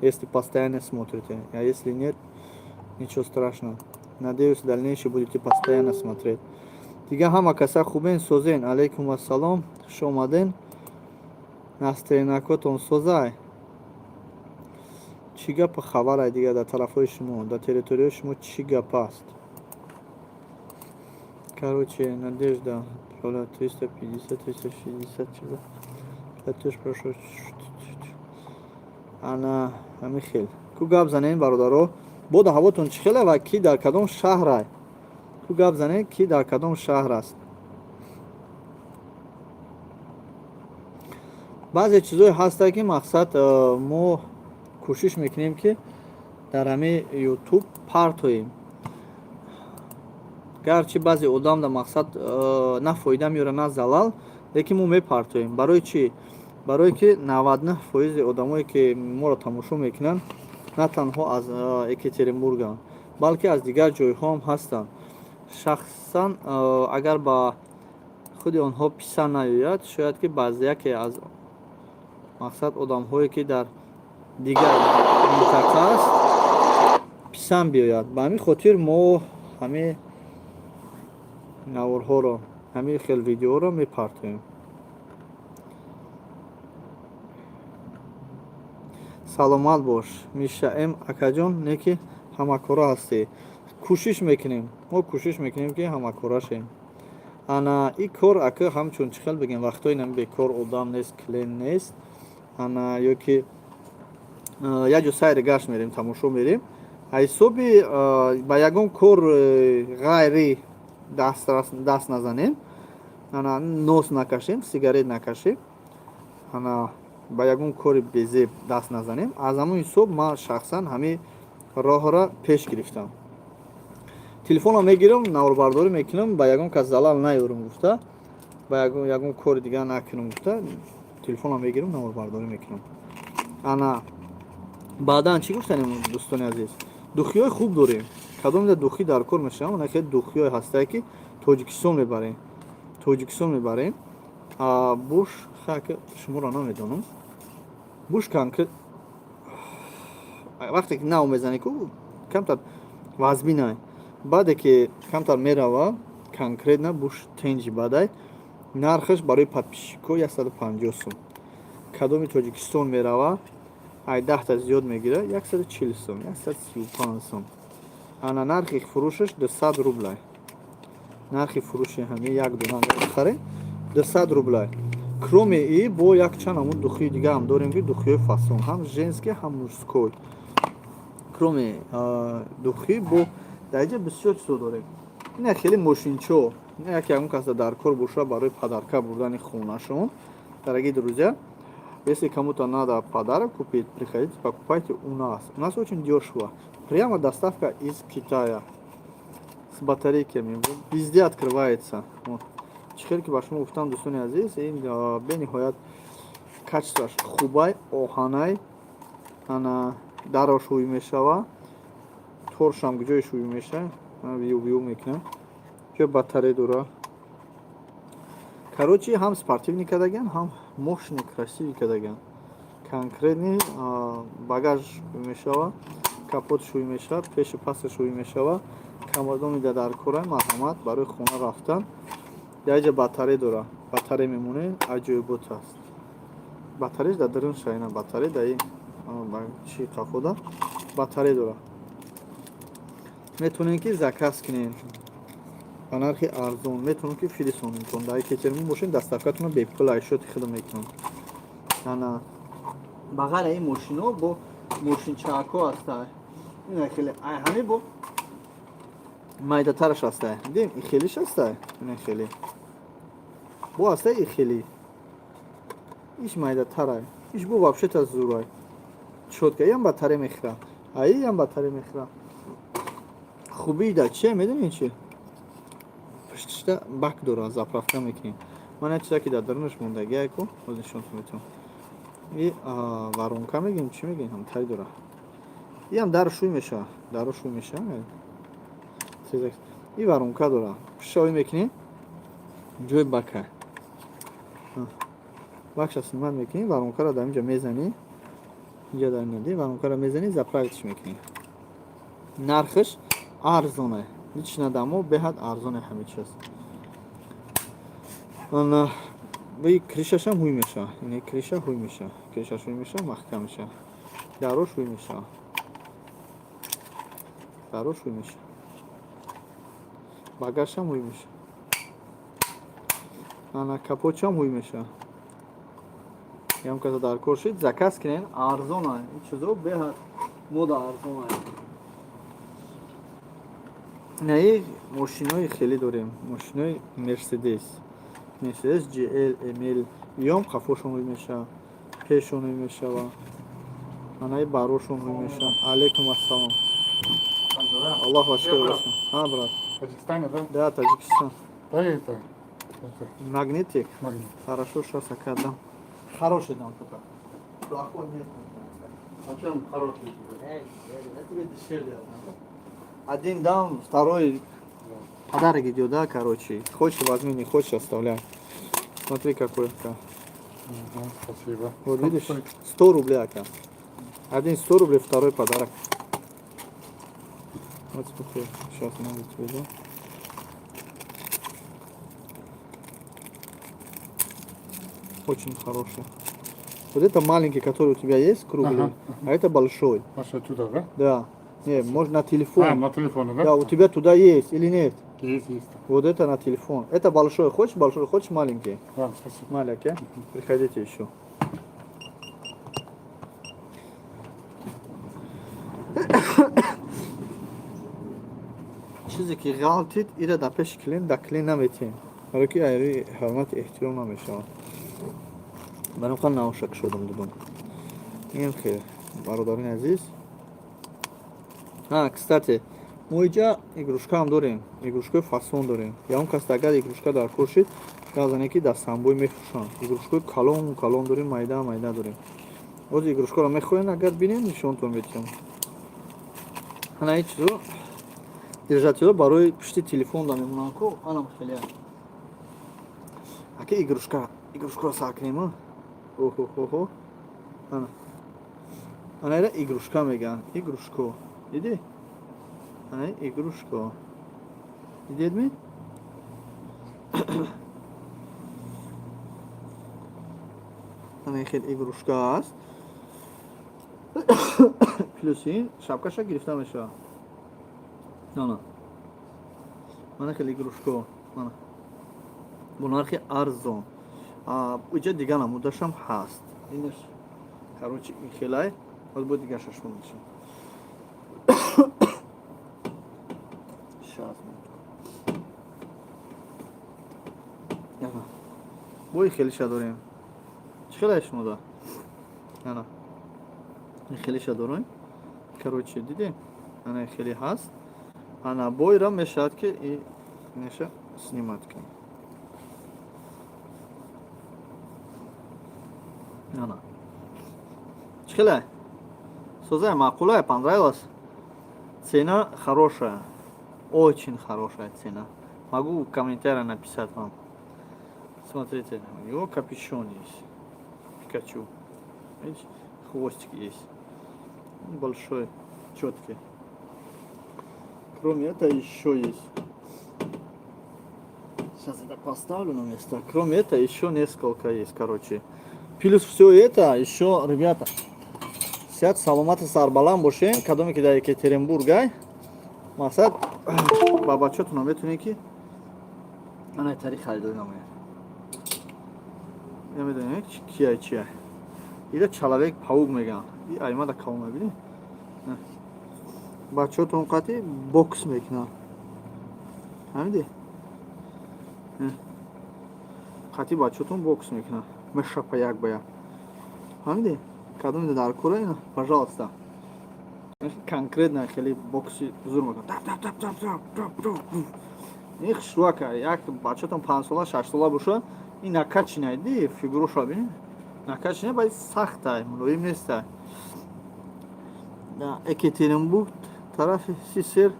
A: Если постоянно смотрите. А если нет, ничего страшного. Надеюсь, в дальнейшем будете постоянно смотреть. Дига ҳама каса хубен, созен? Алейкум ассалом, хуш омаден. Настроение котон созай? Чӣ гапа хабарай дига дар тарафҳои шумо, дар территорияи шумо чӣ гап аст? Короче, Надежда, 350, 360, чиза. Платеж прошел. Ана, ҳами хел. Ку гап занем, бародаро. Бода ҳавотон чӣ хеле ва ки дар кадом шаҳрай? Ку гап занем, ки дар кадом шаҳр аст? Баъзе чизое ҳастанд, ки мақсад мо кӯшиш мекунем, ки дар ҳамин Ютуб партоем. Гарчи баъзе одам дар мақсад на фоида меёрад, на залал, лекин мо мепартоем. Барои чӣ? Барое ки 99 фоизи одамое, ки моро тамошо мекунанд, на танҳо аз Екатеринбурганд, балки аз дигар ҷойҳо ҳам ҳастанд. Шахсан агар ба худи онҳо писанд наёяд, шояд ки баъзе яке аз мақсад одамҳое, ки дар дигар минтақа аст, писанд биёяд. Ба ҳамин хотир мо ҳамин наворҳоро, ҳамин хел видеоро мепартоем. Саломат бош, Мишаэм акаҷон, не ки ҳамакора ҳастӣ. Кӯшиш мекунем, мо кӯшиш мекунем, ки ҳамакора шем. Ана и кор ака ҳамчун чӣ хел бигем, вақтҳои нами бекор одам нест, клиент нест, ана ё ки як ҷо сайри гашт мерем, тамошо мерем, ҳисоби ба ягон кор ғайри даст назанем, ана нос накашем, сигарет накашем, ана ба ягон кори безеб даст назанем, аз ҳамон ҳисоб ман шахсан ҳамин роҳро пеш гирифтам. Телефонам мегирам, наворбардорӣ мекунам, ба ягон кас залал наёрам гуфта, ба ягон кори дигар накунам гуфта, телефонам мегирам, наворбардорӣ мекунам. Ана баъдан чӣ гуфтанем, дӯстони азиз? Духиҳои хуб дорем. Кадомида духӣ дар кор мешавам? Она хеле духиҳое ҳастае, ки Тоҷикистон мебарем, Тоҷикистон мебарем. Буш хак шуморо намедонам. Буш конкрет вақте ки нав мезанӣ ку, камтар вазбинай, баъде ки камтар мерава, конкретно буш тенҷи бадай. Нархаш барои подписчик ҳо 150 сум. Кадоми Тоҷикистон мерава, ай 10-та зиёд мегира, 140 сум, 135 сум. Ана нархи фурӯшаш 200 рублай. Нархи фурӯши ҳами як дона бихарем, 200 рублай. Кроме и бо якчанд ҳамун духии дига ҳам дорем, ки духиҳои фасон, ҳам женский, ҳам мужской. Кроме духи бо дар инҷа бисёр чизо дорем. Ина хеле мошинчо, яке ягон каса дар кор боша барои подарка бурдани хонашон. Дорогие друзья, если кому-то надо подарок купить, приходите, покупайте у нас. У нас очень дешево, прямо доставка из Китая, с батарейками, везде открывается. Чӣ хеле ки ба шумо гуфтам, дӯстони азиз, ин бениҳоят качество аш хубай, оҳанай. Ана даро шӯй мешава, торшам ҷои шӯй меша, виу виу мекунам, ҷои батарей дора. Короче, ҳам спортивный кардаган, ҳам мощный, красивый кардаган. Конкретный багаж мешава, капот шӯй мешава, пеши паса шӯй мешава. Камадоми дар кора, марҳамат, барои хона рафтан. Дар батарей дора, батарей мемоне, аҷоибот аст. Батареяш дар дарун шайна, батарей дар ин чи қафода батарей дора. Метавонем ки заказ кунем ба нархи арзон, метавонем ки фирисонемтон. Дар Екатеринбург бошем, доставка тонро бепул айшоти худо мекунам. Ана ба ғайр ин мошино бо мошинчаакҳо ҳаста. Ина хеле ҳамин бо майдатараш ҳаста, дидем, и хелиш ҳаста, ина хеле бо ҳаста, и хели иш майдатарай, иш бо вообще-то зурай, чётко. Иам батаре мехӯра, аиам батаре мехӯра. Хубии да чие, медонӣ чи? Пуштишта бак дора, заправка мекунем. Ман як чиза ки дар дарунаш мондагиай ку, боз нишонтон метавонам. И воронка мегӯем, чӣ мегӯем, ҳамтари дора. Иам дар шӯй мешава, даро шӯй мешава. И воронка дора. Пуштша мекунем, ҷои бака. Бакша снимать мекунӣ, воронкаро дар инҷа мезанӣ. Инҷа дар нади воронкаро мезанӣ, заправить мекунӣ. Нархаш арзоне. Лично дамо беҳад арзоне ҳама чиз. Ана и крышашам ҳуй мешава. Ин крыша ҳуй мешава. Крышаш ҳуй мешава, маҳкам мешава. Дарош ҳуй мешава. Дарош ҳуй мешава. Багажшам ҳуй мешава. Ана капотшам ҳуй мешава. Ям каса дар кор шид, заказ кунен, арзона. Ин чизо беҳад мода арзона. Наи мошинои хеле дорем. Мошинои Мерседес. Мерседес GL, ML иём қафошон ҳуй мешава, пешон ҳуй мешава. Анаи барошон ҳуй мешава. Алейкум ассалом. Аллоҳ ва шукр бошад. Ҳа, брат.
I: Таджикистане, да?
A: Да, Таджикистан.
I: Да, это
A: Магнитик?
I: Магнит.
A: Хорошо, сейчас ака дам. Хороший дам только. Плохой нет.
G: А чем хороший?
A: Я тебе дешевле отдам. Один дам, второй подарок идет, да, короче. Хочешь возьми, не хочешь оставляй. Смотри, какой ака.
I: Ага, спасибо.
A: Вот
I: Сколько
A: видишь,
I: стоит?
A: 100 рублей ака. Один 100 рублей, второй подарок. Вот смотри, сейчас могу тебе дам. Очень хороший. Вот это маленький, который у тебя есть, круглый, а это большой.
I: Маша, отсюда, да?
A: Да. Не, можно на телефон.
I: А, на телефоне, да?
A: Да, у тебя туда есть или нет?
I: Есть, есть.
A: Вот это на телефон. Это большой. Хочешь большой, хочешь маленький?
I: Да, спасибо.
A: Маленький, а? Приходите еще. Чизе ки ғалтид, ира дар пеши клиент дар клиент наметиҳем, барои ки айри ҳурмати эҳтиром намешавад. Барои қан наушак шудам дудум. Ин хел, бародарони азиз. А, кстати, мо иҷа игрушкаам дорем, игрушкаи фасон дорем. Ягон кас агар игрушка дар кор шид, газане ки дар самбой мефурӯшанд. Игрушкаи калон калон дорем, майда майда дорем. Боз игрушкаро мехоҳем, агар бинем, нишонтон метиҳам. Ана ин чизо, держатело барои пушти телефон да мемонанд ку, анам хеле. Аки игрушка, игрушкаро сар кунем. Оҳоҳоҳо. Ана. Ана ира игрушка мегӯянд. Игрушко. Дидӣ? Ана игрушко. Дидедми? Ана хел игрушка аст. Плюс ин шапкаша гирифта мешавад. Ана. Мана хел игрушко. Мана. Бо нархи арзон. Иҷа дигар намудашам ҳаст. Инаш, короче, ин хелай. Боз бо дигар шашмон мешавад. Щас, минутку. Ана. Бои хелиша дорем. Чӣ хелай шумода? Ана. Ин хелиша дорем. Короче, дидем? Ана хеле ҳаст. Ана бойра мешавад ки и неша снимать кунем. Ана. Чӣ хелай? Созай, маъқулай, понравилось? Цена хорошая. Очень хорошая цена. Могу в комментариях написать вам. Смотрите, у него капюшон есть. Пикачу. Видите, хвостик есть. Он большой, четкий. Кроме этого еще есть. Сейчас я так поставлю на место. Кроме этого еще несколько есть, короче. Плюс все это еще, ребята, сиҳат, саломати, сарбаланд бошем. Кадоме ки дар Екатеринбургай, мақсад ба бачаатонам метавонед ки ана тари харидорӣ намояд. Намедонем кияй, чия. Ира человек паук мегӯянд. И аймада калон мебинӣ. Бачаҳотон қати бокс мекунанд. Фаҳмидӣ? Қати бачаҳотон бокс мекунанд. Мешапа як ба як. Фаҳмидӣ? Кадоме дар кора ина, пожалуйста. Конкретно хеле бокси зур мекунад. Тап тап тап тап тап тап тап. Ин хушрӯака, як бачатон 5-сола, 6-сола боша, ин накачанный ди, фигуроша бин, накачанный, баъд сахтай, мулоим нестай. Да Екатеринбург тарафи Сисер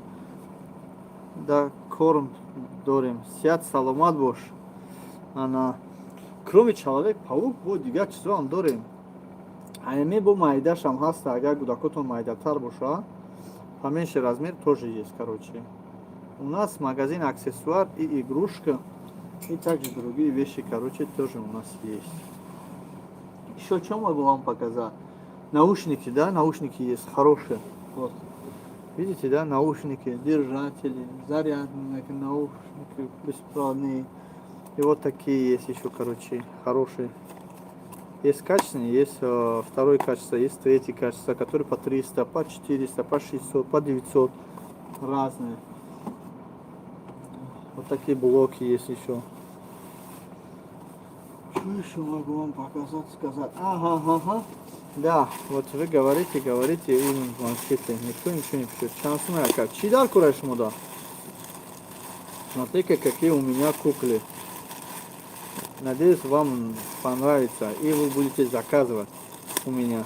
A: да корм дорем. Сиҳат саломат бош. Ана, кроме человек паук бо дигар чизоам дорем. Аяме бо майдашам ҳаста, агар кӯдакотон майдатар боша, поменьше размер тоже есть. Короче, у нас магазин аксессуар и игрушка, и также другие вещи, короче, тоже у нас есть. Еще что могу вам показать? Наушники, да, наушники есть хорошие. Вот видите, да, наушники, держатели, зарядные наушники, беспроводные. И вот такие есть еще, короче, хорошие. Есть качественные, есть второе качество, есть третье качество, которые по 300, по 400, по 600, по 900. Разные. Вот такие блоки есть еще. Что еще могу вам показать, сказать? Ага. Да, вот вы говорите, говорите и молчите. Никто ничего не пишет. Шансуна как? Чӣ даркора шумода? Смотрите, какие у меня куклы. Надеюсь, вам понравится и вы будете заказывать у меня.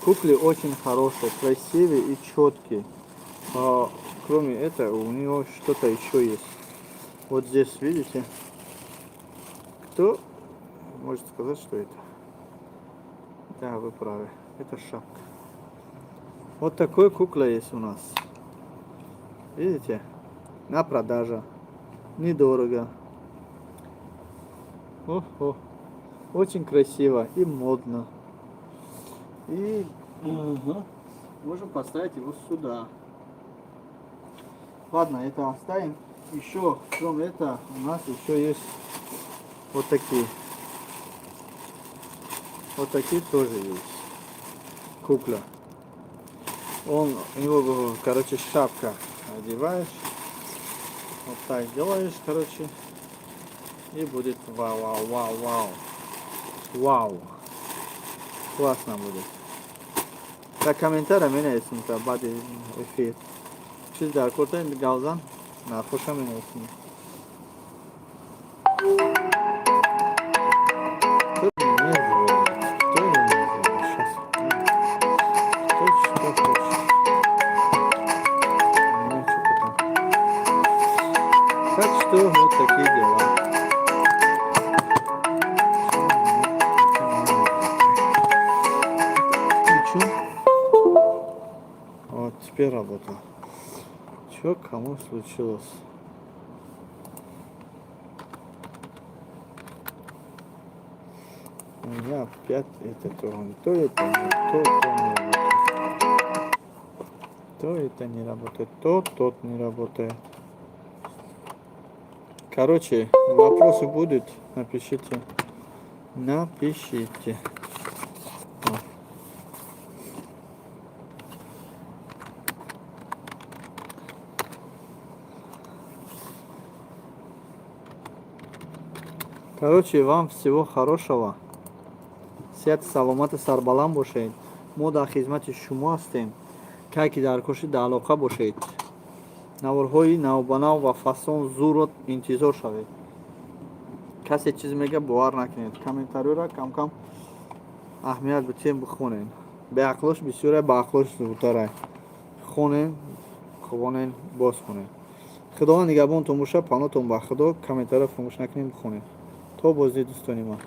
A: Куклы очень хорошие, красивые и четкие. А, кроме этого, у него что-то еще есть. Вот здесь, видите? Кто может сказать, что это? Да, вы правы. Это шапка. Вот такой кукла есть у нас. Видите? На продажа. Недорого. Охо. Очень красиво и модно. И угу, можем поставить его сюда. Ладно, это оставим. Еще, кроме этого, у нас еще есть вот такие. Вот такие тоже есть. Кукла. У него, короче, шапка одеваешь. Вот так делаешь, короче. И будет вау, вау, вау, вау. Вау. Классно будет. Дар комментария менависем та баъди эфир. Чиз дар корта галзан нархоша менависем. Кто меня звонит? Кто меня звонит? Сейчас. Кто что хочет? У меня что-то там. Так что вот такие дела. Включу. Вот теперь работает. Что кому случилось? У меня опять это то, то это не то, то не работает. То это не работает, то тот не работает. Короче, вопросы будут, напишите. Напишите. О. Короче, вам всего хорошего. Сиҳат саломату сарбаланд бошед. Мо дар хизмати шумо ҳастем. Кай ки дар коши дар алоқа бошед. Наворҳои навбанав ва фасон зурро интизор шавед. Касе чиз мега, бовар накунед. Комментариёро камкам аҳамият битем, бихонен. Беақлош бисёре, баақлош зудтарай. Хонен, хонен, боз хонен. Худованд нигаҳбонтон боша, паноҳтон ба Худо. Комментариё фаромӯш накунед, бихонед. То боздид, дӯстони ман.